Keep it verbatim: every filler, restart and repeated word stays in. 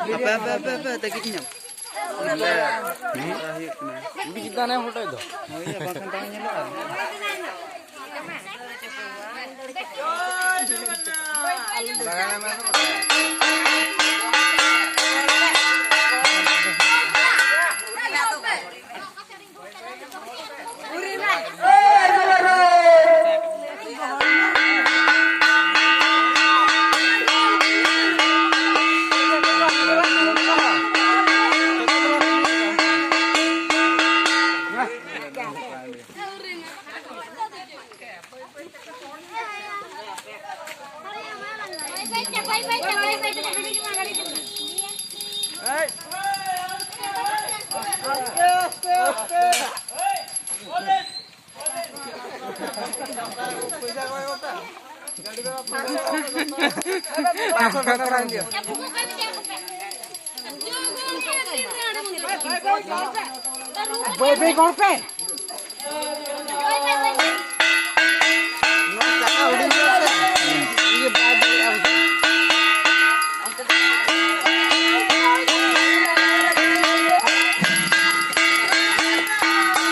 ᱦᱟᱯᱮ, ᱦᱟᱯᱮ, ᱦᱟᱯᱮ, ᱦᱟᱯᱮ, ᱛᱟᱹᱠᱤᱡ ᱧᱚᱜ᱾ ᱦᱩᱭᱩᱜ ᱠᱟᱱᱟ᱾ ᱩᱰᱤ ᱪᱮᱛᱟᱱ ᱮᱢ ᱯᱷᱳᱴᱳᱭ ᱫᱚ᱾ ᱦᱳᱭ, ᱵᱟᱝᱠᱷᱟᱱ ᱵᱟᱝ ᱧᱮᱞᱚᱜᱼᱟ᱾ ᱵᱟᱹᱭ ᱵᱟᱹᱭ ᱜᱚᱲ ᱯᱮ᱾